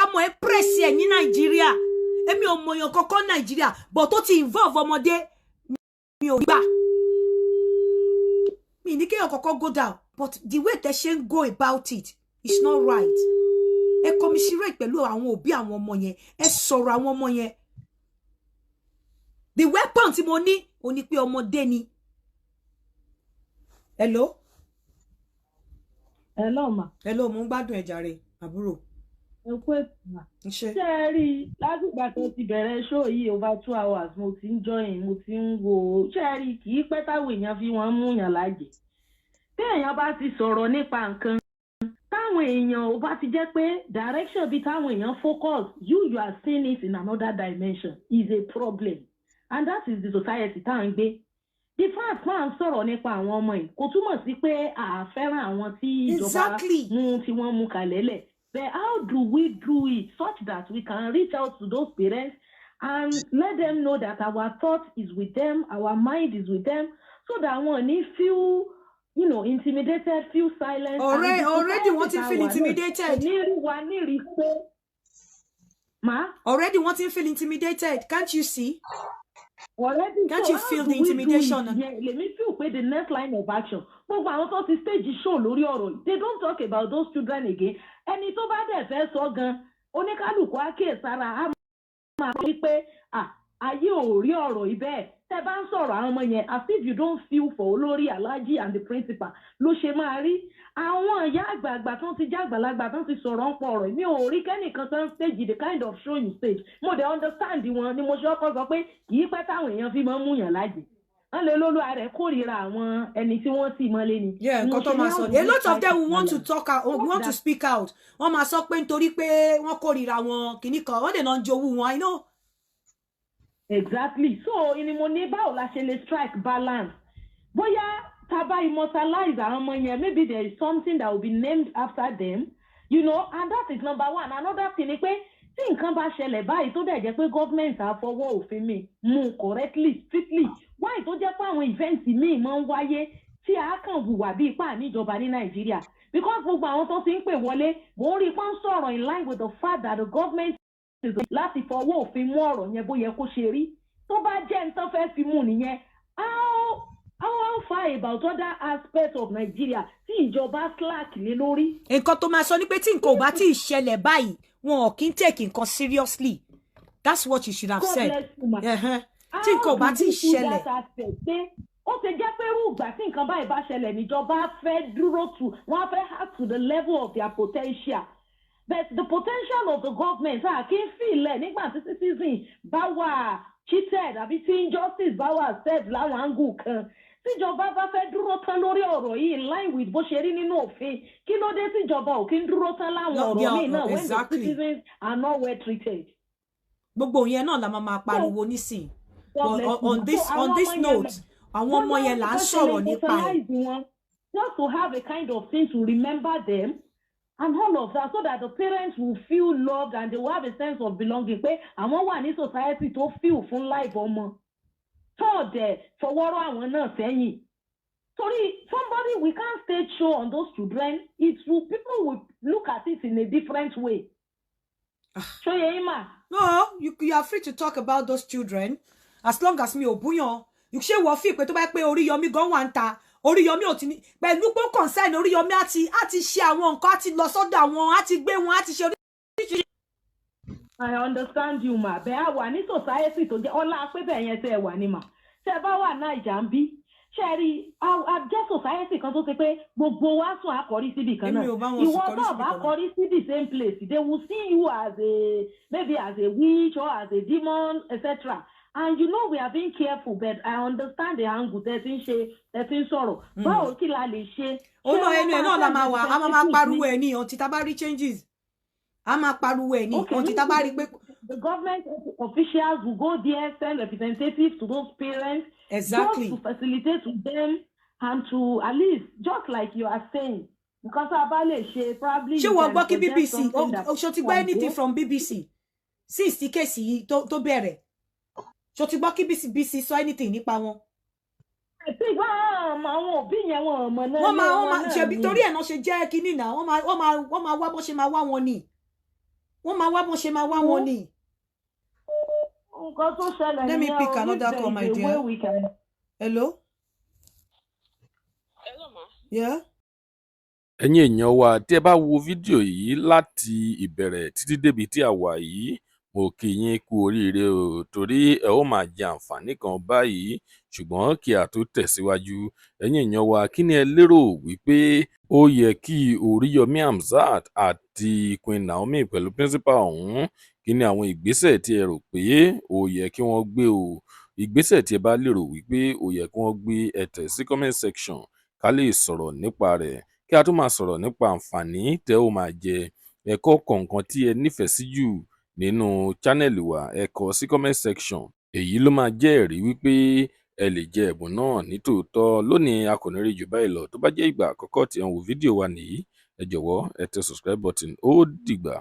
Ọmọ ẹ press ẹ ní Nàìjíríà. Èmi ò mọ̀yàn kankan Nàìjíríà, but tó ti involve ọmọdé, mi ò gbà. Mi ní kéèyàn kankan go down, but the way tẹ ṣe ń go about it is not right. Ẹ commiserate pẹ̀lú àwọn òbí àwọn ọmọ yẹn, ẹ sọ̀rọ̀ àwọn ọmọ yẹn. The weapon tí mo ní o ní pé ọmọdé ni. Hello. Hello ma. Hello, mo ń gbádùn ẹ jàre, àbúrò. Ẹ kú ètò mà. Ṣe. Ṣé ẹ rí i, látìgbà tó ti bẹ̀rẹ̀ show yìí, over 2 hours, mo ti ń join, mo ti ń wo. Ṣé ẹ rí i, kì í pẹ́ táwọn èèyàn fi wọ́n mú yàn láàyè. Tí èèyàn bá ti sọ̀rọ̀ nípa nǹkan, táwọn èèyàn ò bá ti jẹ́ pé direction bí táwọn èèyàn focus, you are seeing it in another dimension is a problem, and that is the society tá à ń gbé. The fact máa ń sọ̀rọ̀ nípa àwọn ọmọ yìí kò túmọ̀ sí pé a fẹ́ràn àwọn tí ìjọba mú tí wọ́n mú kalẹ̀ lẹ̀. But how do we do it such that we can reach out to those parents and let them know that our thought is with them, our mind is with them, so that wọn ò ní feel intimidated, feel silent? Already wọ́n ti feel intimidated. Ní rí wa ní rí pé ma. Already wọ́n ti feel intimidated, can't you see? Already. Can't So you how feel do the we do intimidation? it? Yeah, lèmi feel pé the next line of action, gbogbo àwọn tó ti stage show lórí ọ̀rọ̀ yìí, they don't talk about those children again. Ẹni tó bá dẹ̀ fẹ́ sọ gan, oníkálukú á kíyèsára, á máa rí pé ah, ayé ò rí ọ̀rọ̀ yìí bẹ́ẹ̀. Tẹ́ bá ń sọ̀rọ̀ àwọn ọmọ yẹn as if you don't feel for olórí alhaji and the principal ló ṣe máa rí. Àwọn ìyá àgbààgbà tó ti jẹ́ àgbàlagbà tó ti sọ̀rọ̀ ń pọ̀ ọ̀rọ̀ yìí, mi ò rí kẹ́nìkan tó ń stage the kind of show you stage. Mo dẹ̀ understand wọn ni mo ṣe ọkọ sọ pé kì í pẹ́ táwọn èèyàn fi máa ń múyàn lájẹ. Wọ́n lè lólúwa rẹ̀ kórìíra àwọn ẹni tí wọ́n sì mọ́lé ni. Yeah, nǹkan tó máa sọ, a lot of them will want to talk out, will want to speak out. Wọ́n máa sọ pé nítorí pé wọ́n kórìíra wọn kìíní kan, wọ́n dẹ̀ náà ń jowú wọn, I know. Exactly. So ni mo ní, báwo la ṣe lè strike balance? Bóyá tá bá immortalize àwọn ọmọ yẹn, maybe there is something that will be named after them, and that is number one. Another thing ni pé tí nǹkan bá ṣẹlẹ̀ báyìí, tó dẹ̀ jẹ́ pé government á fọwọ́ òfin mi mú correctly, strictly, why tó jẹ́ pé àwọn event míì máa ń wáyé tí a kàn hùwà bíi ipá níjọba ní Nàìjíríà? Because gbogbo àwọn tó ti ń pè wọlé, mò ń rí i pé ń sọ̀rọ̀ in line with the fact that the government is láti fọwọ́ òfin mú ọ̀rọ̀ yẹn bó yẹ kó ṣe rí. Tó bá jẹ́ nǹkan fẹ́ fi mú nìyẹn, how far about other aspects of Nigeria tí ìjọba slack lé lórí? Nǹkan tó máa sọ ni pé tí nǹkan ò bá tí ì ṣẹlẹ̀ báyìí, wọn ò kí ń take nǹkan seriously. That's what you should have God said. bless you, ma. Tí nǹkan ò bá tí ì ṣẹlẹ̀. Pé ó ṣe jẹ́ pé irú ìgbà tí nǹkan báyìí bá ṣẹlẹ̀ níjọba fẹ́ dúró to, wọ́n fẹ́ act to the level of their potential, but the potential of the government ah, kí n fìlẹ̀ nígbà tí citizen bá wà cheated àbí tí injustice bá wà served láwọn angle kan. Tíjọba bá fẹ́ dúró tán lórí ọ̀rọ̀ yìí in line with bó ṣe rí nínú òfin, kí ló dé tíjọba ò kí ń dúró tán láwọn ọ̀rọ̀ míì náà when the citizens are not well treated? Gbogbo yẹn náà la máa máa pariwo nísìn. God But bless you. on this So, on àwọn this ọmọ yẹn note, àwọn ọmọ yẹn là ń sọ̀rọ̀ nípa ẹ̀. Wọn just to have a kind of thing to remember them and all of that, so that the parents will feel loved and they will have a sense of belonging pé àwọn wà ní society tó feel fún life ọmọ tó dẹ̀ fọwọ́rọ́ àwọn náà sẹ́yìn. Torí somebody, we can't stage show on those children. It will, people will look at it in a different way. Ṣó yé yín mà? No, you are free to talk about those children as long as mi ò búyàn. Ṣé wọ́n fi pé tó bá pé Oríyọmí gan wà ń ta, Oríyọmí ò ti ní pẹ̀lú pé ó concern Oríyọmí, á ti ṣe àwọn nǹkan, á ti lọ sọ́dọ̀ àwọn, á ti gbé wọn, á ti ṣe oríṣiríṣi. I understand you, ma. Bẹ́ẹ̀ á wà ní society tó jẹ́ ọlá pé bẹ́ẹ̀ yẹn tẹ́ ẹ wà ní mà. Tẹ́ ẹ bá wà Naija ń bí, ṣé ẹ rí a jẹ́ society kan tó ṣe pé gbogbo wa sùn àkọ́rí síbì kan náà. Èmi ò bá wọn sùn Ìwọ kọrí tó síbì bá kan náà. kọrí sí the same place, they will see you as a maybe as a witch or as a demon, etc. And you know we are being careful, but I understand the angle tẹ́ ti ń ṣe, tẹ́ ti ń sọ̀rọ̀. Báwo kí la lè ṣe? Ó náà ẹnu ẹ̀ náà la máa wà, a máa máa pariwo ẹ̀ ní ọtí tá bá rí changes. A máa pariwo ẹ̀ ní ọtí tá bá rí pé. The government officials will go there, send representatives to those parents, just to facilitate to them and to at least, just like you are saying, nǹkan tá a bá lè ṣe, probably. Ṣé wọ́n gbọ́ kí BBC, ṣó ti gbọ́ anything from BBC since tí case yìí tó bẹ̀rẹ̀? Ṣó ti gbọ́ kí BBC sọ anything nípa wọn? Àti ìgbà àwọn òbí yẹn, wọn mọ̀ náà. Wọ́n máa ṣebí torí ẹ̀ náà ṣe jẹ́ kínní náà, wọ́n máa wá bó ṣe máa wá wọn ni. Wọ́n máa wá bó ṣe máa wá wọn ni. Nǹkan tó ṣẹlẹ̀ Let me nìyẹn pick o. another If there call, my is a dear. way we can Hello? Hello, ma. Yeah. Ẹ̀yin èèyàn wa, tí ẹ bá wo fídíò yìí láti ìbẹ̀rẹ̀ títí débi tí a wà yìí, mo kí yín kú oríire o, torí ẹ ó máa jẹ àǹfààní kan báyìí. Ṣùgbọ́n kí a tó tẹ̀síwájú, ẹ̀yin èèyàn wa, kí ni ẹ lérò wípé ó yẹ kí Oríyọmí Hamzat àti Queen Naomi pẹ̀lú principal ọ̀hún, kí ni àwọn ìgbésẹ̀ tí ẹ rò pé ó yẹ kí wọ́n gbé o? Ìgbésẹ̀ tí ẹ bá lérò wípé ó yẹ kí wọ́n gbé, ẹ tẹ̀ sí comment section ká lè sọ̀rọ̀ nípa rẹ̀. Kí a tó máa sọ̀rọ̀ nípa àǹfààní tẹ́ ó máa jẹ, ẹ̀kọ́ kọ̀ọ̀kan tí ẹ nífẹ̀ẹ́ sí jù nínú channel wa, ẹ kọ sí comment section. Èyí ló máa jẹ́ ẹ̀rí wípé ẹ lè jẹ ẹ̀bùn náà nítòótọ́. Lónìí, a kò ní rí jù báyìí lọ. Tó bá jẹ́ ìgbà àkọ́kọ́ tí ẹ ń wo fídíò wa nìyí, ẹ jọ̀wọ́, ẹ tẹ subscribe button. Ó dìgbà.